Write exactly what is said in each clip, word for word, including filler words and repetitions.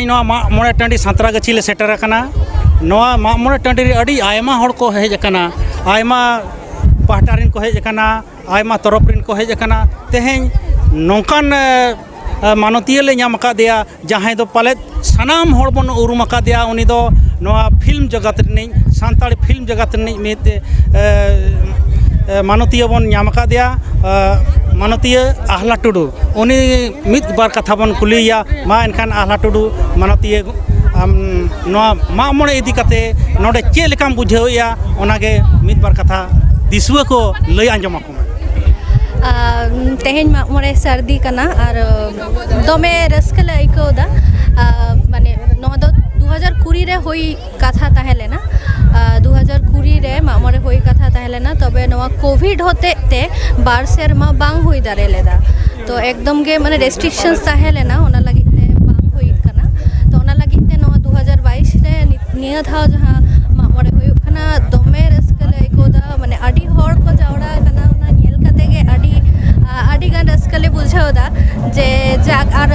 ᱱᱚᱣᱟ ᱢᱟᱜ ᱢᱚᱬᱮ ᱴᱟᱺᱰᱤ ᱥᱟᱸᱛᱨᱟᱜᱟᱹᱪᱷᱤ ᱞᱮ ᱥᱮᱴᱮᱨ ᱟᱠᱟᱱᱟ᱾ ᱱᱚᱣᱟ ᱢᱟᱜ ᱢᱚᱬᱮ ᱴᱟᱺᱰᱤ ᱨᱮ ᱟᱹᱰᱤ ᱟᱭᱢᱟ ᱦᱚᱲ ᱠᱚ ᱦᱮᱡ ᱟᱠᱟᱱᱟ, ᱟᱭᱢᱟ ᱯᱟᱦᱴᱟ ᱨᱮᱱ ᱠᱚ ᱦᱮᱡ ᱟᱠᱟᱱᱟ, ᱟᱭᱢᱟ ᱛᱚᱨᱚᱯ ᱨᱮᱱ ᱠᱚ ᱦᱮᱡ ᱟᱠᱟᱱᱟ᱾ ᱛᱮᱦᱮᱧ ᱱᱚᱝᱠᱟᱱ, ᱮ, ᱮ, ᱢᱟᱱᱚᱛᱤᱭᱟᱹ ᱞᱮ ᱧᱟᱢ ᱟᱠᱟᱫᱮᱭᱟ, ᱡᱟᱦᱟᱸᱭ ᱫᱚ ᱯᱟᱞᱮᱫ ᱥᱟᱱᱟᱢ ᱦᱚᱲ ᱵᱚᱱ ᱩᱨᱩᱢ ᱟᱠᱟᱫᱮᱭᱟ᱾ ᱩᱱᱤ ᱫᱚ ᱱᱚᱣᱟ ᱯᱷᱤᱞᱢ ᱡᱚᱜᱚᱛ ᱨᱤᱱᱤᱡ, ᱥᱟᱱᱛᱟᱲᱤ ᱯᱷᱤᱞᱢ ᱡᱚᱜᱚᱛ ᱨᱤᱱᱤᱡ ᱢᱤᱫ, ᱮ, ᱮ, ᱢᱟᱱᱚᱛᱤᱭᱟᱹ ᱵᱚᱱ ᱧᱟᱢ ᱟᱠᱟᱫᱮᱭᱟ, ᱮ, ᱢᱟᱱᱚᱛᱤᱭᱟᱹ ᱟᱦᱞᱟ ᱴᱩᱰᱩ᱾ ᱩᱱᱤ ᱢᱤᱫ ᱵᱟᱨ ᱠᱟᱛᱷᱟ ᱵᱚᱱ ᱠᱩᱞᱤᱭᱮᱭᱟ᱾ ᱢᱟ ᱮᱱᱠᱷᱟᱱ ᱟᱦᱞᱟ ᱴᱩᱰᱩ ᱢᱟᱱᱚᱛᱤᱭᱟᱹ, ᱟᱢ ᱱᱚᱣᱟ ᱢᱟᱜ ᱢᱚᱬᱮ ᱤᱫᱤ ᱠᱟᱛᱮ ᱱᱚᱰᱮ ᱪᱮᱫ ᱞᱮᱠᱟᱢ ᱵᱩᱡᱷᱟᱹᱣᱮᱫᱼᱟ, ᱚᱱᱟᱜᱮ ᱢᱤᱫ ᱵᱟᱨ ᱠᱟᱛᱷᱟ ᱫᱤᱥᱩᱣᱟᱹ ᱠᱚ ᱞᱟᱹᱭ ᱟᱸᱡᱚᱢ ᱟᱠᱚ ᱢᱮ᱾ ᱟᱨ ᱛᱮᱦᱮᱧ ᱢᱟᱜ ᱢᱚᱬᱮ ᱥᱟᱹᱨᱫᱤ ᱠᱟᱱᱟ ᱟᱨ ᱫᱚᱢᱮ ᱨᱟᱹᱥᱠᱟᱹ ᱞᱮ ᱟᱹᱭᱠᱟᱹᱣ ᱮᱫᱟ᱾ ᱟᱨ ᱢᱟᱱᱮ ᱱᱚᱣᱟ ᱫᱚ ᱫᱩ ᱦᱟᱡᱟᱨ ᱠᱩᱲᱤ ᱨᱮ ᱦᱩᱭ ᱠᱟᱛᱷᱟ ᱛᱟᱦᱮᱸ ᱞᱮᱱᱟ᱾ ᱟᱨ ᱫᱩ ᱦᱟᱡᱟᱨ ᱠᱩᱲᱤ ᱨᱮ ᱢᱟᱜ ᱢᱚᱬᱮ ᱦᱩᱭ ᱠᱟᱛᱷᱟ ᱛᱟᱦᱮᱸ ᱞᱮᱱᱟ, ᱛᱚᱵᱮ ᱱᱚᱣᱟ ᱠᱳᱵᱷᱤᱰ ᱦᱚᱛᱮᱡ ᱛᱮ ᱵᱟᱨ ᱥᱮᱨᱢᱟ ᱵᱟᱝ ᱦᱩᱭ ᱫᱟᱲᱮ ᱞᱮᱫᱟ᱾ ᱛᱚ ᱮᱠᱫᱚᱢ ᱜᱮ ᱢᱟᱱᱮ ᱨᱮᱥᱴᱨᱤᱠᱥᱚᱱᱥ ᱛᱟᱦᱮᱸ ᱞᱮᱱᱟ, ᱚᱱᱟ ᱞᱟᱹᱜᱤᱫ ᱛᱮ ᱵᱟᱝ ᱦᱩᱭ ᱠᱟᱱᱟ᱾ ᱛᱚ ᱚᱱᱟ ᱞᱟᱹᱜᱤᱫ ᱛᱮ ᱱᱚᱣᱟ ᱫᱩ ᱦᱟᱡᱟᱨ ᱵᱟᱭᱤᱥ ᱨᱮ ᱱᱤ- ᱱᱤᱭᱟᱹ ᱫᱷᱟᱣ ᱡᱟᱦᱟᱸ ᱢᱟᱜ ᱢᱚᱬᱮ ᱦᱩᱭᱩᱜ ᱠᱟᱱᱟ, ᱫᱚᱢᱮ ᱨᱟᱹᱥᱠᱟᱹ ᱞᱮ ᱟᱹᱭᱠᱟᱹᱣ ᱮᱫᱟ᱾ ᱢᱟᱱᱮ ᱟᱹᱰᱤ ᱦᱚᱲ ᱠᱚ ᱡᱟᱣᱨᱟ ᱟᱠᱟᱱᱟ, ᱚᱱᱟ ᱧᱮᱞ ᱠᱟᱛᱮ ᱜᱮ ᱟᱹᱰᱤ, ᱟ, ᱟᱹᱰᱤ ᱜᱟᱱ ᱨᱟᱹᱥᱠᱟᱹ ᱞᱮ ᱵᱩᱡᱷᱟᱹᱣ ᱮᱫᱟ᱾ ᱡᱮ ᱡᱟᱠ, ᱟᱨ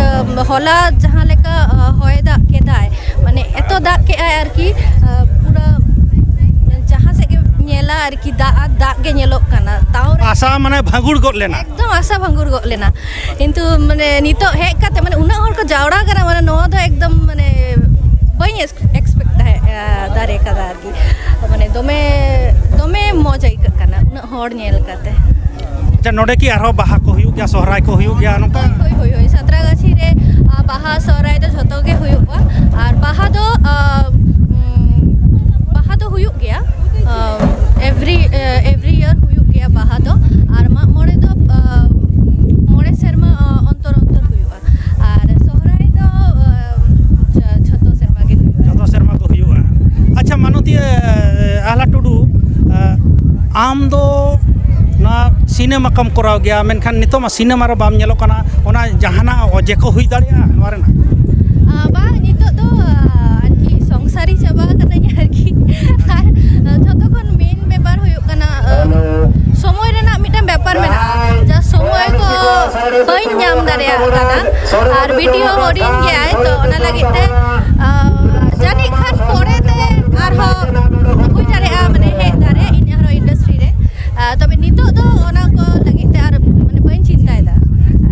ᱦᱚᱞᱟ ᱡᱟᱦᱟᱸ ᱞᱮᱠᱟ, ᱟ, ᱦᱚᱭ ᱫᱟᱜ ᱠᱮᱫᱟᱭ, ᱢᱟᱱᱮ ᱮᱛᱚ ᱫᱟᱜ ᱠᱮᱫᱟᱭ ᱟᱨᱠᱤ, ᱟ, ᱯᱩᱨᱟᱹ ᱡᱟᱦᱟᱸ ᱥᱮᱫ ᱜᱮ ᱧᱮᱞᱟ ᱟᱨᱠᱤ, ᱫᱟᱜ ᱟᱨ ᱫᱟᱜ ᱜᱮ ᱧᱮᱞᱚᱜ ᱠᱟᱱᱟ᱾ ᱛᱟᱣ ᱨᱮ- ᱟᱥᱟ ᱢᱟᱱᱮ ᱵᱷᱟᱸᱜᱩᱲ ᱜᱚᱫ ᱞᱮᱱᱟ᱾ ᱮᱠᱫᱚᱢ ᱟᱥᱟ ᱵᱷᱟᱸᱜᱩᱨ ᱜᱚᱫ ᱞᱮᱱᱟ᱾ ᱠᱤᱱᱛᱩ ᱢᱟᱱᱮ ᱱᱤᱛᱚᱜ ᱦᱮᱡ ᱠᱟᱛᱮ, ᱢᱟᱱᱮ ᱩᱱᱟᱹᱜ ᱦᱚᱲ ᱠᱚ ᱡᱟᱣᱨᱟ ᱠᱟᱱᱟ, ᱢᱟᱱᱮ ᱱᱚᱣᱟ ᱫᱚ ᱮᱠᱫᱚᱢ ᱢᱟᱱᱮ ᱵᱟᱹᱧ ᱮᱠᱥᱯᱮᱠᱴ ᱛᱟᱦᱮᱸ, ᱟ, ᱫᱟᱲᱮ ᱠᱟᱫᱟ ᱟᱨᱠᱤ᱾ ᱢᱟᱱᱮ ᱫᱚᱢᱮ, ᱫᱚᱢᱮ ᱢᱚᱡᱽ ᱟᱹᱭᱠᱟᱹᱜ ᱠᱟᱱᱟ ᱩᱱᱟᱹᱜ ᱦᱚᱲ ᱧᱮᱞ ᱠᱟᱛᱮ᱾ ᱟᱪᱪᱷᱟ, ᱱᱚᱰᱮ ᱠᱤ ᱟᱨᱦᱚᱸ ᱵᱟᱦᱟ ᱠᱚ ᱦᱩᱭᱩᱜ ᱜᱮᱭᱟ, ᱥᱚᱦᱨᱟᱭ ᱠᱚ ᱦᱩᱭᱩᱜ ᱜᱮᱭᱟ ᱱᱚᱝᱠᱟ? ᱦᱳᱭ, ᱦᱳᱭ, ᱦᱳᱭ᱾ ᱥᱟᱸᱛᱨᱟᱜᱟᱹᱪᱷᱤ ᱨᱮ, ᱟ, ᱵᱟᱦᱟ ᱥᱚᱦᱨᱟᱭ ᱫᱚ ᱡᱷᱚᱛᱚ ᱜᱮ ᱦᱩᱭᱩᱜᱼᱟ᱾ ᱟᱨ ᱵᱟᱦᱟ ᱫᱚ, ᱟ, ᱩᱢ, ᱵᱟᱦᱟ ᱫᱚ ᱦᱩᱭᱩᱜ ᱜᱮᱭᱟ, ᱟ, ᱮᱵᱷᱨᱤ, ᱟ, ᱮᱵᱷᱨᱤ ᱤᱭᱟᱨ ᱦᱩᱭᱩᱜ ᱜᱮᱭᱟ ᱵᱟᱦᱟ ᱫᱚ᱾ ᱟᱨ ᱢᱟᱜ ᱢᱚᱬᱮ ᱫᱚ, ᱟ, ᱢᱚᱬᱮ ᱥᱮᱨᱢᱟ, ᱟ, ᱚᱱᱛᱚᱨ ᱚᱱᱛᱚᱨ ᱦᱩᱭᱩᱜᱼᱟ᱾ ᱟᱨ ᱥᱚᱦᱨᱟᱭ ᱫᱚ, ᱟ, ᱡᱷᱚ-, ᱡᱷᱚᱛᱚ ᱥᱮᱨᱢᱟ ᱜᱮ ᱦᱩᱭᱩᱜᱼᱟ᱾ ᱡᱷᱚᱛᱚ ᱥᱮᱨᱢᱟ ᱜᱮ ᱦᱩᱭᱩᱜᱼᱟ᱾ ᱟᱪᱪᱷᱟ, ᱢᱟᱱᱚᱛᱤᱭᱟᱹ, ᱟ, ᱟᱦᱞᱟ ᱴᱩᱰᱩ, ᱟ, ᱟᱢ ᱫᱚ ᱱᱚᱣᱟ ᱥᱤᱱᱮᱢᱟ ᱠᱚᱢ ᱠᱚᱨᱟᱣ ᱜᱮᱭᱟ, ᱢᱮᱱᱠᱷᱟᱱ ᱱᱤᱛᱚᱜ ᱢᱟ ᱥᱤᱱᱮᱢᱟ ᱨᱮ ᱵᱟᱢ ᱧᱮᱞᱚᱜ ᱠᱟᱱᱟ, ᱚᱱᱟ ᱡᱟᱦᱟᱱᱟᱜ ᱚᱡᱮ ᱠᱚ ᱦᱩᱭ ᱫᱟᱲᱮᱭᱟᱜᱼᱟ ᱱᱚᱣᱟ ᱨᱮᱱᱟᱜ? ᱟ, ᱵᱟᱝ, ᱱᱤᱛᱚᱜ ᱫᱚ, ᱟ, ᱟᱨᱠᱤ ᱥᱚᱝᱥᱟᱨᱤ ᱪᱟᱵᱟ ᱠᱟᱹᱱᱟᱹᱧ ᱟᱨᱠᱤ᱾ ᱟᱨ, ᱟ, ᱡᱷᱚᱛᱚ ᱠᱷᱚᱱ ᱢᱮᱱ ᱵᱮᱯᱟᱨ ᱦᱩᱭᱩᱜ ᱠᱟᱱᱟ, ᱟ, ᱥᱚᱢᱚᱭ ᱨᱮᱱᱟᱜ ᱢᱤᱫᱴᱟᱝ ᱵᱮᱯᱟᱨ ᱢᱮᱱᱟᱜᱼᱟ, ᱡᱟ ᱥᱚᱢᱚᱭ ᱠᱚ ᱵᱟᱹᱧ ᱧᱟᱢ ᱫᱟᱲᱮᱭᱟᱜ ᱠᱟᱱᱟ᱾ ᱟᱨ ᱵᱤ ᱴᱤ ᱳ ᱦᱩᱰᱤᱧ ᱜᱮᱭᱟᱭ, ᱛᱚ ᱚᱱᱟ ᱞᱟᱹᱜᱤᱫ ᱛᱮ, ᱟᱸ, ᱡᱟᱹᱱᱤᱡ ᱠᱷᱟᱱ ᱯᱚᱨᱮ ᱛᱮ ᱟᱨᱦᱚᱸ ᱦᱩᱭ ᱫᱟᱲᱮᱭᱟᱜᱼᱟ, ᱢᱟᱱᱮ ᱦᱮᱡ ᱫᱟᱲᱮᱭᱟᱜᱼᱟ ᱤᱧ ᱟᱨᱦᱚᱸ ᱤᱱᱰᱟᱥᱴᱨᱤ ᱨᱮ᱾ ᱟᱸ, ᱛᱚᱵᱮ ᱱᱤᱛᱚᱜ ᱫᱚ ᱚᱱᱟ ᱠᱚ ᱞᱟᱹᱜᱤᱫ ᱛᱮ ᱟᱨ ᱢᱟᱱᱮ ᱵᱟᱹᱧ ᱪᱤᱱᱛᱟᱹᱭᱮᱫᱟ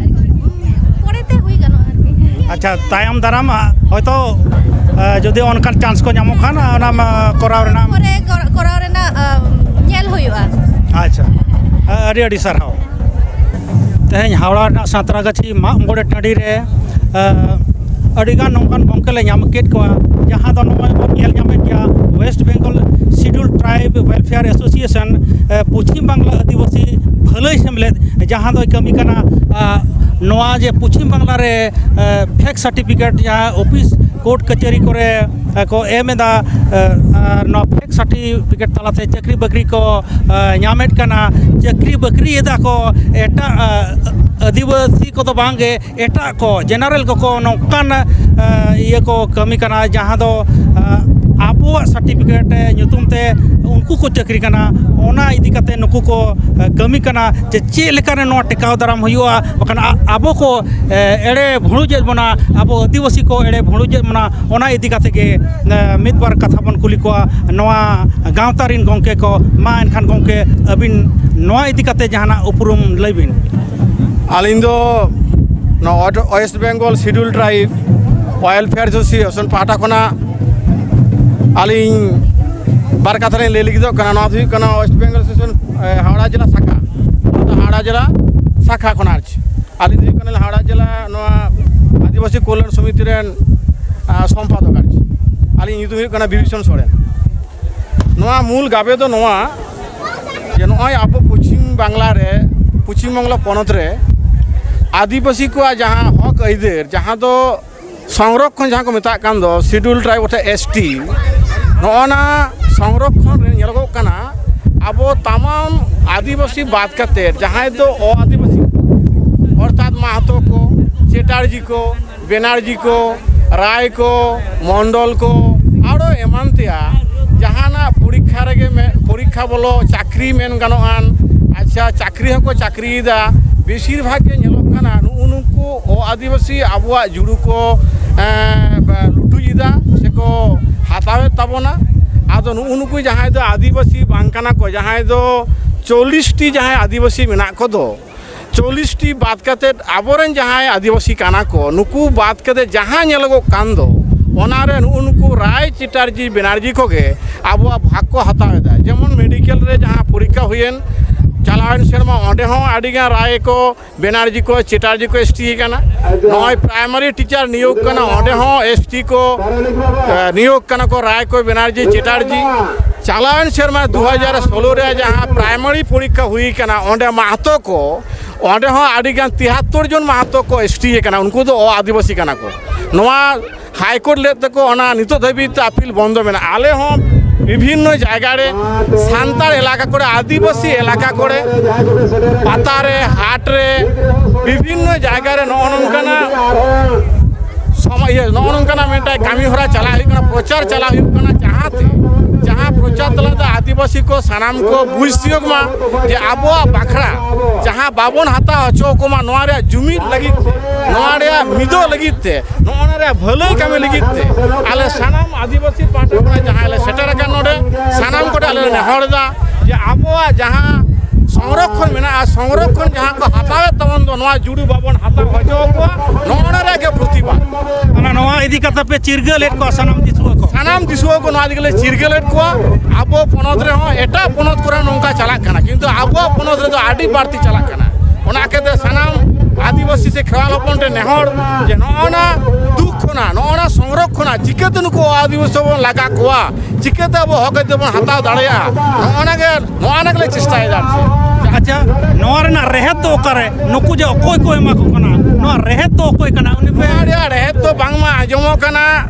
ᱟᱨᱠᱤ᱾ ᱯᱚᱨᱮ ᱛᱮ ᱦᱩᱭ ᱜᱟᱱᱚᱜᱼᱟ ᱟᱨᱠᱤ᱾ ᱟᱪᱪᱷᱟ, ᱛᱟᱭᱚᱢ ᱫᱟᱨᱟᱢ, ᱟ, ᱦᱚᱭᱛᱚ, ᱟ, ᱡᱩᱫᱤ ᱚᱱᱠᱟᱱ ᱪᱟᱱᱥ ᱠᱚ ᱧᱟᱢᱚᱜ ᱠᱷᱟᱱ, ᱟ, ᱚᱱᱟᱢ, ᱟ, ᱠᱚᱨᱟᱣ ᱨᱮᱱᱟᱜ᱾ ᱯᱚᱨᱮ ᱠᱚᱨ-, ᱠᱚᱨᱟᱣ ᱨᱮᱱᱟᱜ, ᱟ, ᱧᱮᱞ ᱦᱩᱭᱩᱜᱼᱟ᱾ ᱟᱪᱪᱷᱟ, ᱟ, ᱟᱹᱰᱤ ᱟᱹᱰᱤ ᱥᱟᱨᱦᱟᱣ᱾ ᱛᱮᱦᱮᱧ ᱦᱟᱣᱲᱟ ᱨᱮᱱᱟᱜ ᱥᱟᱸᱛᱨᱟᱜᱟᱪᱷᱤ ᱢᱟᱜ ᱢᱚᱬᱮ ᱴᱟᱺᱰᱤ ᱨᱮ, ᱟ, ᱟᱹᱰᱤᱜᱟᱱ ᱱᱚᱝᱠᱟᱱ ᱜᱚᱢᱠᱮ ᱞᱮ ᱧᱟᱢ ᱠᱮᱫ ᱠᱚᱣᱟ, ᱡᱟᱦᱟᱸ ᱫᱚ ᱱᱚᱜᱼᱚᱭ ᱵᱚᱱ ᱧᱮᱞ ᱧᱟᱢᱮᱫ ᱜᱮᱭᱟ, West Bengal Scheduled Tribe Welfare Association, ᱮ, ᱯᱚᱪᱷᱤᱢ ᱵᱟᱝᱞᱟ ᱟᱹᱫᱤᱵᱟᱹᱥᱤ ᱵᱷᱟᱹᱞᱟᱹᱭ ᱥᱮᱢᱞᱮᱫ, ᱡᱟᱦᱟᱸ ᱫᱚᱭ ᱠᱟᱹᱢᱤ ᱠᱟᱱᱟ, ᱟ, ᱱᱚᱣᱟ ᱡᱮ ᱯᱚᱪᱷᱤᱢ ᱵᱟᱝᱞᱟ ᱨᱮ, ᱮ, ᱯᱷᱮᱠ ᱥᱟᱨᱴᱤᱯᱷᱤᱠᱮᱴ ᱡᱟᱦᱟᱸ ᱚᱯᱷᱤᱥ ᱠᱳᱨᱴ ᱠᱟᱪᱷᱟᱹᱨᱤ ᱠᱚᱨᱮ, ᱮ, ᱠᱚ ᱮᱢ ᱮᱫᱟ, ᱮ, ᱟᱨ ᱱᱚᱣᱟ ᱯᱷᱮᱠ ᱥᱟᱨᱴᱤᱯᱷᱤᱠᱮᱴ ᱛᱟᱞᱟᱛᱮ ᱪᱟᱹᱠᱨᱤ ᱵᱟᱹᱠᱨᱤ ᱠᱚ, ᱮ, ᱧᱟᱢᱮᱫ ᱠᱟᱱᱟ, ᱪᱟᱹᱠᱨᱤ ᱵᱟᱹᱠᱨᱤᱭᱮᱫᱟ ᱠᱚ ᱮᱴᱟᱜ, ᱮ, ᱟᱹᱫᱤᱵᱟᱹᱥᱤ ᱠᱚᱫᱚ ᱵᱟᱝᱜᱮ, ᱮᱴᱟᱜ ᱠᱚ, ᱡᱮᱱᱟᱨᱮᱞ ᱠᱚᱠᱚ ᱱᱚᱝᱠᱟᱱ, ᱮ, ᱤᱭᱟᱹ ᱠᱚ ᱠᱟᱹᱢᱤ ᱠᱟᱱᱟ, ᱡᱟᱦᱟᱸ ᱫᱚ, ᱮ, ᱟᱵᱚᱣᱟᱜ ᱥᱟᱨᱴᱤᱯᱷᱤᱠᱮᱴ ᱧᱩᱛᱩᱢ ᱛᱮ ᱩᱱᱠᱩ ᱠᱚ ᱪᱟᱹᱠᱨᱤ ᱠᱟᱱᱟ᱾ ᱚᱱᱟ ᱤᱫᱤ ᱠᱟᱛᱮ ᱱᱩᱠᱩ ᱠᱚ, ᱮ, ᱠᱟᱹᱢᱤ ᱠᱟᱱᱟ ᱡᱮ ᱪᱮᱫ ᱞᱮᱠᱟᱨᱮ ᱱᱚᱣᱟ ᱴᱮᱠᱟᱣ ᱫᱟᱨᱟᱢ ᱦᱩᱭᱩᱜᱼᱟ, ᱵᱟᱠᱷᱟᱱ ᱟ-, ᱟᱵᱚ ᱠᱚ, ᱮ, ᱮᱲᱮ ᱵᱷᱩᱲᱩᱡᱮᱫ ᱵᱚᱱᱟ, ᱟᱵᱚ ᱟᱹᱫᱤᱵᱟᱹᱥᱤ ᱠᱚ ᱮᱲᱮ ᱵᱷᱩᱲᱩᱡᱮᱫ ᱵᱚᱱᱟ, ᱚᱱᱟ ᱤᱫᱤ ᱠᱟᱛᱮ ᱜᱮ, ᱮ, ᱢᱤᱫ ᱵᱟᱨ ᱠᱟᱛᱷᱟ ᱵᱚᱱ ᱠᱩᱞᱤ ᱠᱚᱣᱟ ᱱᱚᱣᱟ ᱜᱟᱶᱛᱟ ᱨᱤᱱ ᱜᱚᱢᱠᱮ ᱠᱚ᱾ ᱢᱟ ᱮᱱᱠᱷᱟᱱ ᱜᱚᱢᱠᱮ, ᱟᱹᱵᱤᱱ ᱱᱚᱣᱟ ᱤᱫᱤ ᱠᱟᱛᱮ ᱡᱟᱦᱟᱱᱟᱜ ᱩᱯᱨᱩᱢ ᱞᱟᱹᱭ ᱵᱤᱱ᱾ ᱟᱹᱞᱤᱧ ᱫᱚ ᱱᱚᱣᱟ West Bengal Scheduled Tribe Welfare Association ᱯᱟᱦᱴᱟ ᱠᱷᱚᱱᱟᱜ ᱟᱹᱞᱤᱧ ᱵᱟᱨ ᱠᱟᱛᱷᱟ ᱞᱤᱧ ᱞᱟᱹᱭ ᱞᱟᱹᱜᱤᱫᱚᱜ ᱠᱟᱱᱟ᱾ ᱱᱚᱣᱟ ᱫᱚ ᱦᱩᱭᱩᱜ ᱠᱟᱱᱟ West Bengal Association, ᱮ, ᱦᱟᱣᱲᱟ ᱡᱮᱞᱟ ᱥᱟᱠᱷᱟ, ᱱᱚᱣᱟ ᱫᱚ ᱦᱟᱣᱲᱟ ᱡᱮᱞᱟ ᱥᱟᱠᱷᱟ ᱠᱷᱚᱱᱟᱜ ᱟᱨ ᱪᱮᱫ᱾ ᱟᱹᱞᱤᱧ ᱫᱚ ᱦᱩᱭᱩᱜ ᱠᱟᱱᱟ ᱦᱟᱣᱲᱟ ᱡᱮᱞᱟ ᱱᱚᱣᱟ ᱟᱹᱫᱤᱵᱟᱹᱥᱤ ᱠᱚᱞᱭᱟᱱ ᱥᱚᱢᱤᱛᱤ ᱨᱮᱱ, ᱟ, ᱥᱚᱢᱯᱟᱫᱚᱠ ᱟᱨ ᱪᱮᱫ᱾ ᱟᱹᱞᱤᱧ ᱧᱩᱛᱩᱢ ᱦᱩᱭᱩᱜ ᱠᱟᱱᱟ ᱵᱤᱵᱷᱤᱥᱚᱱ ᱥᱚᱨᱮᱱ᱾ ᱱᱚᱣᱟ ᱢᱩᱞ ᱜᱟᱵᱮ ᱫᱚ ᱱᱚᱣᱟ ᱡᱮ ᱱᱚᱜᱼᱚᱭ ᱟᱵᱚ ᱯᱚᱪᱷᱤᱢ ᱵᱟᱝᱞᱟ ᱨᱮ, ᱯᱚᱪᱷᱤᱢ ᱵᱟᱝᱞᱟ ᱯᱚᱱᱚᱛ ᱨᱮ ᱟᱹᱫᱤᱵᱟᱹᱥᱤ ᱠᱚᱣᱟᱜ ᱡᱟᱦᱟᱸ ᱦᱚᱠ ᱟᱹᱭᱫᱟᱹᱨ, ᱡᱟᱦᱟᱸ ᱫᱚ ᱥᱚᱝᱨᱚᱠᱠᱷᱚᱱ, ᱡᱟᱦᱟᱸ ᱠᱚ ᱢᱮᱛᱟᱜ ᱠᱟᱱ ᱫᱚ Scheduled Tribe ᱚᱨᱛᱷᱟᱛ S T, ᱱᱚᱜᱼᱚ ᱱᱟ ᱥᱚᱝᱨᱚᱠᱠᱷᱚᱱ ᱨᱮ ᱧᱮᱞᱚᱜᱚᱜ ᱠᱟᱱᱟ ᱟᱵᱚ ᱛᱟᱢᱟᱢ ᱟᱹᱫᱤᱵᱟᱹᱥᱤ ᱵᱟᱫ ᱠᱟᱛᱮ ᱡᱟᱦᱟᱸᱭ ᱫᱚ ᱚ ᱟᱹᱫᱤᱵᱟᱹᱥᱤ, ᱚᱨᱛᱷᱟᱛ ᱢᱟᱦᱟᱛᱚ ᱠᱚ, ᱪᱮᱴᱟᱨᱡᱤ ᱠᱚ, ᱵᱮᱱᱟᱨᱡᱤ ᱠᱚ, ᱨᱟᱭ ᱠᱚ, ᱢᱚᱱᱰᱚᱞ ᱠᱚ, ᱟᱨᱚ ᱮᱢᱟᱱ ᱛᱮᱭᱟᱜ ᱡᱟᱦᱟᱱᱟᱜ ᱯᱚᱨᱤᱠᱠᱷᱟ ᱨᱮᱜᱮ ᱢᱮ-, ᱯᱚᱨᱤᱠᱠᱷᱟ ᱵᱚᱞᱚ, ᱪᱟᱹᱠᱨᱤ ᱢᱮᱱ ᱜᱟᱱᱚᱜᱼᱟᱱ, ᱟᱪᱪᱷᱟ, ᱪᱟᱹᱠᱨᱤ ᱦᱚᱸᱠᱚ ᱪᱟᱹᱠᱨᱤᱭᱮᱫᱟ᱾ ᱵᱮᱥᱤᱨ ᱵᱷᱟᱜᱽ ᱜᱮ ᱧᱮᱞᱚᱜ ᱠᱟᱱᱟ, ᱱᱩᱜᱼᱩ ᱱᱩᱠᱩ ᱚ ᱟᱹᱫᱤᱵᱟᱹᱥᱤ ᱟᱵᱚᱣᱟᱜ ᱡᱩᱲᱩ ᱠᱚ, ᱮᱸ, ᱵᱟ-, ᱞᱩᱴᱩᱡ ᱮᱫᱟ ᱥᱮᱠᱚ ᱦᱟᱛᱟᱣᱮᱫ ᱛᱟᱵᱚᱱᱟ᱾ ᱟᱫᱚ ᱱᱩᱜᱼᱩ ᱱᱩᱠᱩ ᱡᱟᱦᱟᱸᱭ ᱫᱚ ᱟᱹᱫᱤᱵᱟᱹᱥᱤ ᱵᱟᱝ ᱠᱟᱱᱟ ᱠᱚ, ᱡᱟᱦᱟᱸᱭ ᱫᱚ ᱪᱚᱞᱞᱤᱥ ᱴᱤ ᱡᱟᱦᱟᱸᱭ ᱟᱹᱫᱤᱵᱟᱹᱥᱤ ᱢᱮᱱᱟᱜ ᱠᱚᱫᱚ, ᱪᱚᱞᱞᱤᱥ ᱴᱤ ᱵᱟᱫ ᱠᱟᱛᱮᱫ ᱟᱵᱚᱨᱮᱱ ᱡᱟᱦᱟᱸᱭ ᱟᱹᱫᱤᱵᱟᱹᱥᱤ ᱠᱟᱱᱟ ᱠᱚ, ᱱᱩᱠᱩ ᱵᱟᱫ ᱠᱟᱛᱮᱫ ᱡᱟᱦᱟᱸ ᱧᱮᱞᱚᱜᱚᱜ ᱠᱟᱱ ᱫᱚ, ᱚᱱᱟᱨᱮ ᱱᱩᱜᱼᱩ ᱱᱩᱠᱩ ᱨᱟᱭ ᱪᱮᱴᱟᱨᱡᱤ ᱵᱮᱱᱟᱨᱡᱤ ᱠᱚᱜᱮ ᱟᱵᱚᱣᱟᱜ ᱵᱷᱟᱜᱽ ᱠᱚ ᱦᱟᱛᱟᱣ ᱮᱫᱟ᱾ ᱡᱮᱢᱚᱱ ᱢᱮᱰᱤᱠᱮᱞ ᱨᱮ ᱡᱟᱦᱟᱸ ᱯᱚᱨᱤᱠᱠᱷᱟ ᱦᱩᱭᱮᱱ ᱪᱟᱞᱟᱣᱮᱱ ᱥᱮᱨᱢᱟ, ᱚᱸᱰᱮ ᱦᱚᱸ ᱟᱹᱰᱤᱜᱟᱱ ᱨᱟᱭ ᱠᱚ ᱵᱮᱱᱟᱨᱡᱤ ᱠᱚ, ᱪᱮᱴᱟᱨᱡᱤ ᱠᱚ ᱮᱥ ᱴᱤ ᱠᱟᱱᱟ᱾ ᱱᱚᱜᱼᱚᱭ ᱯᱨᱟᱭᱢᱟᱨᱤ ᱴᱤᱪᱟᱨ ᱱᱤᱭᱳᱜᱽ ᱠᱟᱱᱟ, ᱚᱸᱰᱮ ᱦᱚᱸ ᱮᱥ ᱴᱤ ᱠᱚ, ᱮ, ᱱᱤᱭᱳᱜᱽ ᱠᱟᱱᱟ ᱠᱚ, ᱨᱟᱭ ᱠᱚ ᱵᱮᱱᱟᱨᱡᱤ, ᱪᱮᱴᱟᱨᱡᱤ᱾ ᱪᱟᱞᱟᱣᱮᱱ ᱥᱮᱨᱢᱟ ᱫᱩ ᱦᱟᱡᱟᱨ ᱥᱳᱞᱳ ᱨᱮ ᱡᱟᱦᱟᱸ ᱯᱨᱟᱭᱢᱟᱨᱤ ᱯᱚᱨᱤᱠᱠᱷᱟ ᱦᱩᱭ ᱠᱟᱱᱟ, ᱚᱸᱰᱮ ᱢᱟᱦᱟᱛᱚ ᱠᱚ, ᱚᱸᱰᱮ ᱦᱚᱸ ᱟᱹᱰᱤᱜᱟᱱ ᱛᱤᱦᱟᱛᱛᱳᱨ ᱡᱚᱱ ᱢᱟᱦᱟᱛᱚ ᱠᱚ ᱮᱥ ᱴᱤ ᱠᱟᱱᱟ, ᱩᱱᱠᱩ ᱫᱚ ᱚ ᱟᱹᱫᱤᱵᱟᱹᱥᱤ ᱠᱟᱱᱟ ᱠᱚ᱾ ᱱᱚᱣᱟ ᱦᱟᱭᱠᱳᱨᱴ ᱞᱮᱫ ᱛᱮᱠᱚ ᱚᱱᱟ ᱱᱤᱛᱚᱜ ᱫᱷᱟᱹᱵᱤᱡ ᱛᱮ ᱟᱯᱤᱞ ᱵᱚᱱᱫᱚ ᱢᱮᱱᱟᱜᱼᱟ᱾ ᱟᱞᱮ ᱦᱚᱸ ᱵᱤᱵᱷᱤᱱᱱᱚ ᱡᱟᱭᱜᱟ ᱨᱮ, ᱥᱟᱱᱛᱟᱲ ᱮᱞᱟᱠᱟ ᱠᱚᱨᱮ, ᱟᱹᱫᱤᱵᱟᱹᱥᱤ ᱮᱞᱟᱠᱟ ᱠᱚᱨᱮ, ᱯᱟᱛᱟ ᱨᱮ, ᱦᱟᱴ ᱨᱮ, ᱵᱤᱵᱷᱤᱱᱱᱚ ᱡᱟᱭᱜᱟ ᱨᱮ ᱱᱚᱜᱼᱚ ᱱᱚᱝᱠᱟᱱᱟᱜ ᱥᱚᱢ-, ᱤᱭᱟᱹ, ᱱᱚᱜᱼᱚ ᱱᱚᱝᱠᱟᱱᱟᱜ ᱢᱤᱫᱴᱟᱝ ᱠᱟᱹᱢᱤ ᱦᱚᱨᱟ ᱪᱟᱞᱟᱜ ᱦᱩᱭᱩᱜ ᱠᱟᱱᱟ, ᱯᱨᱚᱪᱟᱨ ᱪᱟᱞᱟᱜ ᱦᱩᱭᱩᱜ ᱠᱟᱱᱟ, ᱡᱟᱦᱟᱸᱛᱮ, ᱡᱟᱦᱟᱸ ᱯᱨᱚᱪᱟᱨ ᱛᱟᱞᱟᱛᱮ ᱟᱹᱫᱤᱵᱟᱹᱥᱤ ᱠᱚ ᱥᱟᱱᱟᱢ ᱠᱚ ᱵᱩᱡᱽ ᱛᱤᱭᱳᱜ ᱢᱟ ᱡᱮ ᱟᱵᱚᱣᱟᱜ ᱵᱟᱠᱷᱨᱟ ᱡᱟᱦᱟᱸ ᱵᱟᱵᱚᱱ ᱦᱟᱛᱟᱣ ᱦᱚᱪᱚ ᱟᱠᱚ ᱢᱟ, ᱱᱚᱣᱟ ᱨᱮᱭᱟᱜ ᱡᱩᱢᱤᱫ ᱞᱟᱹᱜᱤᱫ ᱛᱮ, ᱱᱚᱣᱟ ᱨᱮᱭᱟᱜ ᱢᱤᱫᱚᱜ ᱞᱟᱹᱜᱤᱫ ᱛᱮ, ᱱᱚᱜᱼᱚ ᱱᱚᱣᱟ ᱨᱮᱭᱟᱜ ᱵᱷᱟᱹᱞᱟᱹᱭ ᱠᱟᱹᱢᱤ ᱞᱟᱹᱜᱤᱫ ᱛᱮ ᱟᱞᱮ ᱥᱟᱱᱟᱢ ᱟᱹᱫᱤᱵᱟᱹᱥᱤ ᱯᱟᱦᱴᱟ ᱠᱷᱚᱱᱟᱜ ᱡᱟᱦᱟᱸᱭ ᱞᱮ ᱥᱮᱴᱮᱨ ᱟᱠᱟᱱ ᱱᱚᱰᱮ, ᱥᱟᱱᱟᱢ ᱠᱚᱴᱷᱮᱱ ᱟᱞᱮ ᱞᱮ ᱱᱮᱦᱚᱨ ᱮᱫᱟ ᱡᱮ ᱟᱵᱚᱣᱟᱜ ᱡᱟᱦᱟᱸ ᱥᱚᱝᱨᱚᱠᱠᱷᱚᱱ ᱢᱮᱱᱟᱜᱼᱟ, ᱥᱚᱝᱨᱚᱠᱠᱷᱚᱱ ᱡᱟᱦᱟᱸ ᱠᱚ ᱦᱟᱛᱟᱣᱮᱫ ᱛᱟᱵᱚᱱ ᱫᱚ, ᱱᱚᱣᱟ ᱡᱩᱲᱩ ᱵᱟᱵᱚᱱ ᱦᱟᱛᱟᱣ ᱦᱚᱪᱚ ᱟᱠᱚᱣᱟ, ᱱᱚᱜᱼᱚ ᱱᱚᱣᱟ ᱨᱮᱭᱟᱜ ᱜᱮ ᱯᱨᱚᱛᱤᱵᱟᱫ᱾ ᱚᱱᱟ, ᱱᱚᱣᱟ ᱤᱫᱤ ᱠᱟᱛᱮ ᱯᱮ ᱪᱤᱨᱜᱟᱹᱞᱮᱫ ᱠᱚᱣᱟ ᱥᱟᱱᱟᱢ ᱫᱤᱥᱩᱣᱟᱹ ᱠᱚ? ᱥᱟᱱᱟᱢ ᱫᱤᱥᱩᱣᱟᱹ ᱠᱚ ᱱᱚᱣᱟ ᱤᱫᱤ ᱠᱟᱛᱮ ᱪᱤᱨᱜᱟᱹᱞᱮᱫ ᱠᱚᱣᱟ᱾ ᱟᱵᱚ ᱯᱚᱱᱚᱛ ᱨᱮᱦᱚᱸ ᱮᱴᱟᱜ ᱯᱚᱱᱚᱛ ᱠᱚᱨᱮ ᱱᱚᱝᱠᱟ ᱪᱟᱞᱟᱜ ᱠᱟᱱᱟ, ᱠᱤᱱᱛᱩ ᱟᱵᱚᱣᱟᱜ ᱯᱚᱱᱚᱛ ᱨᱮᱫᱚ ᱟᱹᱰᱤ ᱵᱟᱹᱲᱛᱤ ᱪᱟᱞᱟᱜ ᱠᱟᱱᱟ᱾ ᱚᱱᱟ ᱠᱷᱟᱹᱛᱤᱨ ᱥᱟᱱᱟᱢ ᱟᱹᱫᱤᱵᱟᱹᱥᱤ ᱥᱮ ᱠᱷᱮᱨᱣᱟᱞ ᱦᱚᱯᱚᱱ ᱴᱷᱮᱱ ᱱᱮᱦᱚᱨ ᱡᱮ ᱱᱚᱜᱼᱚ ᱱᱟ ᱫᱩᱠ ᱠᱷᱚᱱᱟᱜ, ᱱᱚᱜᱼᱚ ᱱᱟ ᱥᱚᱝᱨᱚᱠᱠᱷᱚᱱᱟᱜ ᱪᱤᱠᱟᱹᱛᱮ ᱱᱩᱠᱩ ᱟᱹᱫᱤᱵᱟᱹᱥᱤ ᱵᱚᱱ ᱞᱟᱜᱟ ᱠᱚᱣᱟ, ᱪᱤᱠᱟᱹᱛᱮ ᱟᱵᱚ ᱦᱚᱠ ᱟᱹᱭᱫᱟᱹᱨ ᱵᱚᱱ ᱦᱟᱛᱟᱣ ᱫᱟᱲᱮᱭᱟᱜᱼᱟ, ᱱᱚᱜᱼᱚ ᱱᱟ ᱜᱮ, ᱱᱚᱣᱟ ᱨᱮᱱᱟᱜ ᱞᱮ ᱪᱮᱥᱴᱟᱭᱮᱫᱟ ᱟᱨ ᱪᱮᱫ᱾ ᱟᱪᱪᱷᱟ, ᱱᱚᱣᱟ ᱨᱮᱱᱟᱜ ᱨᱮᱦᱮᱫ ᱫᱚ ᱚᱠᱟᱨᱮ? ᱱᱩᱠᱩ ᱡᱮ ᱚᱠᱚᱭ ᱠᱚ ᱮᱢᱟ ᱠᱚ ᱠᱟᱱᱟ, ᱱᱚᱣᱟ ᱨᱮᱦᱮᱫ ᱫᱚ ᱚᱠᱚᱭ ᱠᱟᱱᱟ? ᱩᱱᱤ ᱯᱮ ᱱᱚᱣᱟ ᱨᱮᱭᱟᱜ ᱨᱮᱦᱮᱫ ᱫᱚ ᱵᱟᱝᱢᱟ ᱟᱸᱡᱚᱢᱚᱜ ᱠᱟᱱᱟ,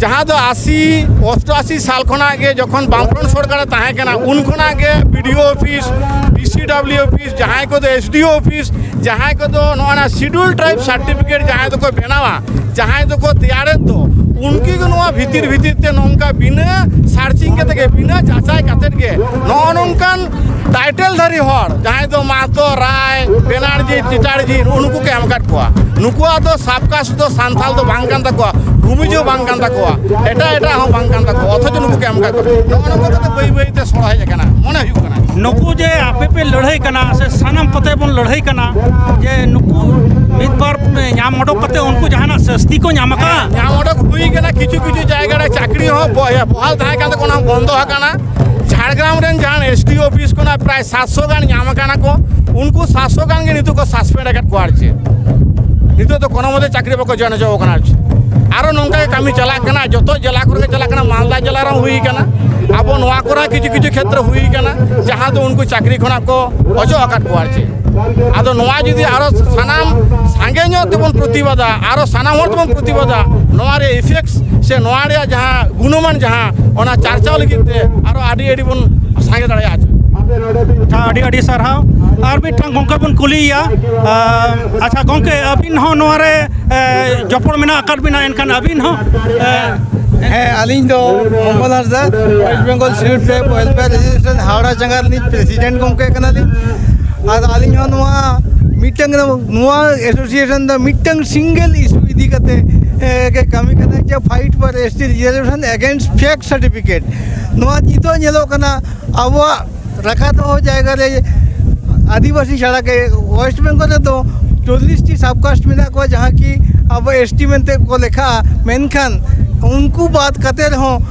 ᱡᱟᱦᱟᱸ ᱫᱚ ᱟᱥᱤ, ᱚᱥᱴᱚᱟᱥᱤ ᱥᱟᱞ ᱠᱷᱚᱱᱟᱜ ᱜᱮ ᱡᱚᱠᱷᱚᱱ ᱵᱟᱢᱯᱷᱨᱚᱱᱴ ᱥᱚᱨᱠᱟᱨᱮ ᱛᱟᱦᱮᱸ ᱠᱟᱱᱟ, ᱩᱱ ᱠᱷᱚᱱᱟᱜ ᱜᱮ ᱵᱤ ᱰᱤ ᱳ ᱚᱯᱷᱤᱥ, ᱰᱤ ᱥᱤ ᱰᱟᱵᱽᱞᱤᱭᱩ ᱚᱯᱷᱤᱥ, ᱡᱟᱦᱟᱸᱭ ᱠᱚᱫᱚ ᱮᱥ ᱰᱤ ᱳ ᱚᱯᱷᱤᱥ, ᱡᱟᱦᱟᱸᱭ ᱠᱚᱫᱚ ᱱᱚᱣᱟ ᱥᱤᱰᱩᱞ ᱴᱨᱟᱭᱤᱵᱽ ᱥᱟᱨᱴᱤᱯᱷᱤᱠᱮᱴ ᱡᱟᱦᱟᱸᱭ ᱫᱚᱠᱚ ᱵᱮᱱᱟᱣᱟ, ᱡᱟᱦᱟᱸᱭ ᱫᱚᱠᱚ ᱛᱮᱭᱟᱨᱮᱫ ᱫᱚ, ᱩᱱᱠᱩ ᱜᱮ ᱱᱚᱣᱟ ᱵᱷᱤᱛᱤᱨ ᱵᱷᱤᱛᱤᱨ ᱛᱮ ᱱᱚᱝᱠᱟ ᱵᱤᱱᱟᱹ ᱥᱟᱨᱪᱤᱝ ᱠᱟᱛᱮ ᱜᱮ, ᱵᱤᱱᱟᱹ ᱡᱟᱪᱟᱭ ᱠᱟᱛᱮ ᱜᱮ ᱱᱚᱜᱼᱚ ᱱᱚᱝᱠᱟᱱ ᱴᱟᱭᱤᱴ ᱴᱮᱞ ᱫᱷᱟᱹᱨᱤ ᱦᱚᱲ, ᱡᱟᱦᱟᱸᱭ ᱫᱚ ᱢᱟᱦᱛᱚ, ᱨᱟᱭ, ᱵᱮᱱᱟᱨᱡᱤ, ᱪᱮᱴᱟᱨᱡᱤ, ᱱᱩᱜᱼᱩ ᱱᱩᱠᱩ ᱠᱚ ᱮᱢ ᱟᱠᱟᱫ ᱠᱚᱣᱟ᱾ ᱱᱩᱠᱩᱣᱟᱜ ᱫᱚ ᱥᱟᱵᱠᱟᱥᱴ ᱫᱚ ᱥᱟᱱᱛᱟᱞ ᱫᱚ ᱵᱟᱝ ᱠᱟᱱ ᱛᱟᱠᱚᱣᱟ, ᱵᱷᱩᱢᱤᱡᱽ ᱦᱚᱸ ᱵᱟᱝ ᱠᱟᱱ ᱛᱟᱠᱚᱣᱟ, ᱮᱴᱟᱜ ᱮᱴᱟᱜ ᱦᱚᱸ ᱵᱟᱝ ᱠᱟᱱ ᱛᱟᱠᱚᱣᱟ, ᱚᱛᱷᱚᱪᱚ ᱱᱩᱠᱩ ᱠᱚ ᱮᱢ ᱟᱠᱟᱫ ᱠᱚᱣᱟ᱾ ᱱᱚᱜᱼᱚ ᱱᱚᱝᱠᱟ ᱠᱟᱛᱮ ᱵᱟᱹᱭ ᱵᱟᱹᱭ ᱛᱮ ᱥᱚᱲᱚ ᱦᱮᱡ ᱟᱠᱟᱱᱟ, ᱢᱚᱱᱮ ᱦᱩᱭᱩᱜ ᱠᱟᱱᱟ᱾ ᱱᱩᱠᱩ ᱡᱮ ᱟᱯᱮ ᱯᱮ ᱞᱟᱹᱲᱦᱟᱹᱭ ᱠᱟᱱᱟ, ᱥᱮ ᱥᱟᱱᱟᱢ ᱠᱚᱛᱮ ᱵᱚᱱ ᱞᱟᱹᱲᱦᱟᱹᱭ ᱠᱟᱱᱟ, ᱡᱮ ᱱᱩᱠᱩ ᱢᱤᱫ ᱵᱟᱨ ᱧᱟᱢ ᱚᱰᱚᱠ ᱠᱟᱛᱮ ᱩᱱᱠᱩ ᱡᱟᱦᱟᱱᱟᱜ ᱥᱟᱹᱥᱛᱤ ᱠᱚ ᱧᱟᱢ ᱟᱠᱟᱫᱼᱟ? ᱧᱟᱢ ᱚᱰᱚᱠ ᱦᱩᱭ ᱠᱟᱱᱟ, ᱠᱤᱪᱷᱩ ᱠᱤᱪᱷᱩ ᱡᱟᱭᱜᱟ ᱨᱮ ᱪᱟᱹᱠᱨᱤ ᱦᱚᱸ ᱵᱚ-, ᱵᱚᱦᱟᱞ ᱛᱟᱦᱮᱸ ᱠᱟᱱ ᱛᱟᱠᱚ, ᱚᱱᱟ ᱦᱚᱸ ᱵᱚᱱᱫᱚ ᱟᱠᱟᱱᱟ᱾ ᱡᱷᱟᱲᱜᱨᱟᱢ ᱨᱮᱱ ᱡᱟᱦᱟᱸ ᱮᱥ ᱰᱤ ᱚᱯᱷᱤᱥ ᱠᱷᱚᱱᱟᱜ ᱯᱨᱟᱭ ᱥᱟᱛᱥᱚ ᱜᱟᱱ ᱧᱟᱢ ᱟᱠᱟᱱᱟ ᱠᱚ, ᱩᱱᱠᱩ ᱥᱟᱛᱥᱚ ᱜᱟᱱ ᱜᱮ ᱱᱤᱛᱚᱜ ᱠᱚ ᱥᱟᱥᱯᱮᱱᱰ ᱟᱠᱟᱫ ᱠᱚᱣᱟ᱾ ᱟᱨ ᱪᱮᱫ, ᱱᱤᱛᱚᱜ ᱫᱚ ᱠᱳᱱᱳ ᱢᱚᱛᱮ ᱪᱟᱹᱠᱨᱤ ᱵᱟᱠᱚ ᱡᱚᱭᱮᱱ ᱦᱚᱪᱚ ᱟᱠᱟᱱᱟ᱾ ᱟᱨ ᱪᱮᱫ, ᱟᱨᱚ ᱱᱚᱝᱠᱟ ᱜᱮ ᱠᱟᱹᱢᱤ ᱪᱟᱞᱟᱜ ᱠᱟᱱᱟ, ᱡᱚᱛᱚ ᱡᱮᱞᱟ ᱠᱚᱨᱮ ᱜᱮ ᱪᱟᱞᱟᱜ ᱠᱟᱱᱟ, ᱢᱟᱞᱫᱟ ᱡᱮᱞᱟ ᱨᱮᱦᱚᱸ ᱦᱩᱭ ᱠᱟᱱᱟ, ᱟᱵᱚ ᱱᱚᱣᱟ ᱠᱚᱨᱮ ᱦᱚᱸ ᱠᱤᱪᱷᱩ ᱠᱤᱪᱷᱩ ᱠᱷᱮᱛᱨᱮ ᱦᱩᱭ ᱠᱟᱱᱟ, ᱡᱟᱦᱟᱸ ᱫᱚ ᱩᱱᱠᱩ ᱪᱟᱹᱠᱨᱤ ᱠᱷᱚᱱᱟᱜ ᱠᱚ ᱚᱪᱚᱜ ᱟᱠᱟᱫ ᱠᱚᱣᱟ᱾ ᱟᱨ ᱪᱮᱫ, ᱟᱫᱚ ᱱᱚᱣᱟ ᱡᱩᱫᱤ ᱟᱨᱚ ᱥᱟᱱᱟᱢ ᱥᱟᱸᱜᱮ ᱧᱚᱜ ᱛᱮᱵᱚᱱ ᱯᱨᱚᱛᱤᱵᱟᱫᱟ, ᱟᱨᱚ ᱥᱟᱱᱟᱢ ᱦᱚᱲ ᱛᱮᱵᱚᱱ ᱯᱨᱚᱛᱤᱵᱟᱫᱟ, ᱱᱚᱣᱟ ᱨᱮᱭᱟᱜ ᱤᱯᱷᱮᱠᱴᱥ ᱥᱮ ᱱᱚᱣᱟ ᱨᱮᱭᱟᱜ ᱡᱟᱦᱟᱸ ᱜᱩᱱᱚᱢᱟᱱ, ᱡᱟᱦᱟᱸ ᱚᱱᱟ ᱪᱟᱨᱪᱟᱣ ᱞᱟᱹᱜᱤᱫ ᱛᱮ ᱟᱨᱚ ᱟᱹᱰᱤ ᱟᱹᱰᱤ ᱵᱚᱱ ᱥᱟᱸᱜᱮ ᱫᱟᱲᱮᱭᱟᱜᱼᱟ᱾ ᱟᱪᱪᱷᱟ, ᱟᱹᱰᱤ ᱟᱹᱰᱤ ᱥᱟᱨᱦᱟᱣ᱾ ᱟᱨ ᱢᱤᱫᱴᱟᱝ ᱜᱚᱢᱠᱮ ᱵᱚᱱ ᱠᱩᱞᱤᱭᱮᱭᱟ᱾ ᱟᱪᱪᱷᱟ ᱜᱚᱢᱠᱮ, ᱟᱹᱵᱤᱱ ᱦᱚᱸ ᱱᱚᱣᱟ ᱨᱮ ᱡᱚᱯᱚᱲ ᱢᱮᱱᱟᱜ ᱟᱠᱟᱫ ᱵᱤᱱᱟ, ᱮᱱᱠᱷᱟᱱ ᱟᱹᱵᱤᱱ ᱦᱚᱸ᱾ ᱦᱮᱸ, ᱟᱹᱞᱤᱧ ᱫᱚ ᱢᱚᱝᱜᱚᱞ ᱦᱟᱸᱥᱫᱟ, ᱳᱭᱮᱥᱴ ᱵᱮᱝᱜᱚᱞ ᱥᱤᱞ ᱴᱨᱟᱭᱤᱵ ᱣᱮᱞᱯᱷᱮᱭᱟᱨ ᱮᱥᱳᱥᱤᱭᱮᱥᱚᱱ ᱦᱟᱣᱲᱟ ᱪᱟᱸᱜᱟ ᱨᱤᱱᱤᱡ ᱯᱨᱮᱥᱤᱰᱮᱱᱴ ᱜᱚᱢᱠᱮ ᱠᱟᱱᱟᱞᱤᱧ᱾ ᱟᱨ ᱟᱹᱞᱤᱧ ᱦᱚᱸ ᱱᱚᱣᱟ ᱢᱤᱫᱴᱟᱝ, ᱱᱚᱣᱟ ᱮᱥᱳᱥᱤᱭᱮᱥᱚᱱ ᱫᱚ ᱢᱤᱫᱴᱟᱝ ᱥᱤᱝᱜᱮᱞ ᱤᱥᱩ ᱤᱫᱤ ᱠᱟᱛᱮ ᱜᱮ ᱠᱟᱹᱢᱤ ᱠᱟᱱᱟ, ᱡᱮ fight for S T reservation against fake certificate. ᱱᱚᱣᱟ ᱱᱤᱛᱚᱜ ᱧᱮᱞᱚᱜ ᱠᱟᱱᱟ, ᱟᱵᱚᱣᱟᱜ ᱨᱟᱠᱷᱟ ᱫᱚᱦᱚ ᱡᱟᱭᱜᱟ ᱨᱮ ᱟᱹᱫᱤᱵᱟᱹᱥᱤ ᱪᱷᱟᱲᱟ ᱜᱮ ᱳᱭᱮᱥᱴ ᱵᱮᱝᱜᱚᱞ ᱨᱮᱫᱚ ᱪᱚᱞᱞᱤᱥ ᱴᱤ ᱥᱟᱵᱠᱟᱥᱴ ᱢᱮᱱᱟᱜ ᱠᱚᱣᱟ, ᱡᱟᱦᱟᱸ ᱠᱤ ᱟᱵᱚ ᱮᱥ ᱴᱤ ᱢᱮᱱᱛᱮ ᱠᱚ ᱞᱮᱠᱷᱟᱜᱼᱟ᱾ ᱢᱮᱱᱠᱷᱟᱱ ᱩᱱᱠᱩ ᱵᱟᱫ ᱠᱟᱛᱮ ᱨᱮᱦᱚᱸ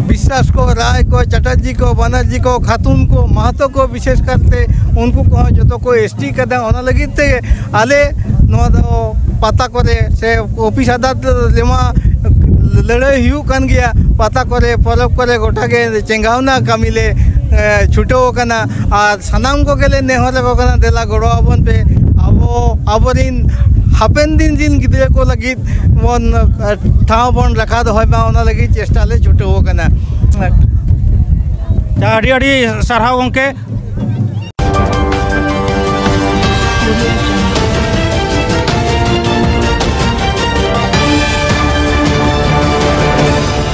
ᱵᱤᱥᱥᱟᱥ ᱠᱚ, ᱨᱟᱭ ᱠᱚ, ᱪᱟᱴᱟᱨᱡᱤ ᱠᱚ, ᱵᱟᱱᱟᱨᱡᱤ ᱠᱚ, ᱠᱷᱟᱛᱩᱱ ᱠᱚ, ᱢᱟᱦᱟᱛᱚ ᱠᱚ, ᱵᱤᱥᱮᱥ ᱠᱟᱨᱛᱮ ᱩᱱᱠᱩ ᱠᱚᱦᱚᱸ ᱡᱚᱛᱚ ᱠᱚ ᱮᱥ ᱴᱤ ᱠᱟᱫᱟ᱾ ᱚᱱᱟ ᱞᱟᱹᱜᱤᱫ ᱛᱮ ᱟᱞᱮ ᱱᱚᱣᱟ ᱫᱚ ᱯᱟᱛᱟ ᱠᱚᱨᱮ ᱥᱮ ᱚᱯᱷᱤᱥ ᱟᱫᱟᱞᱚᱛ ᱨᱮᱢᱟ ᱞᱟᱹᱲᱦᱟᱹᱭ ᱦᱩᱭᱩᱜ ᱠᱟᱱ ᱜᱮᱭᱟ, ᱯᱟᱛᱟ ᱠᱚᱨᱮ, ᱯᱚᱨᱚᱵᱽ ᱠᱚᱨᱮ ᱜᱚᱴᱟ ᱜᱮ ᱪᱮᱸᱜᱷᱟᱣᱱᱟ ᱠᱟᱹᱢᱤ ᱞᱮ, ᱮ, ᱪᱷᱩᱴᱟᱹᱣ ᱟᱠᱟᱱᱟ᱾ ᱟᱨ ᱥᱟᱱᱟᱢ ᱠᱚᱜᱮ ᱞᱮ ᱱᱮᱦᱚᱨ ᱟᱠᱚ ᱠᱟᱱᱟ, ᱫᱮᱞᱟ ᱜᱚᱲᱚ ᱟᱵᱚᱱ ᱯᱮ, ᱟᱵᱚ, ᱟᱵᱚᱨᱤᱱ ᱦᱟᱯᱮᱱ ᱫᱤᱱ ᱨᱤᱱ ᱜᱤᱫᱽᱨᱟᱹ ᱠᱚ ᱞᱟᱹᱜᱤᱫ ᱵᱚᱱ, ᱮ, ᱴᱷᱟᱶ ᱵᱚᱱ ᱨᱟᱠᱷᱟ ᱫᱚᱦᱚᱭ ᱢᱟ, ᱚᱱᱟ ᱞᱟᱹᱜᱤᱫ ᱪᱮᱥᱴᱟ ᱞᱮ ᱪᱷᱩᱴᱟᱹᱣ ᱟᱠᱟᱱᱟ᱾ ᱟᱪᱪᱷᱟ, ᱟᱹᱰᱤ ᱟᱹᱰᱤ ᱥᱟᱨᱦᱟᱣ ᱜᱚᱢᱠᱮ᱾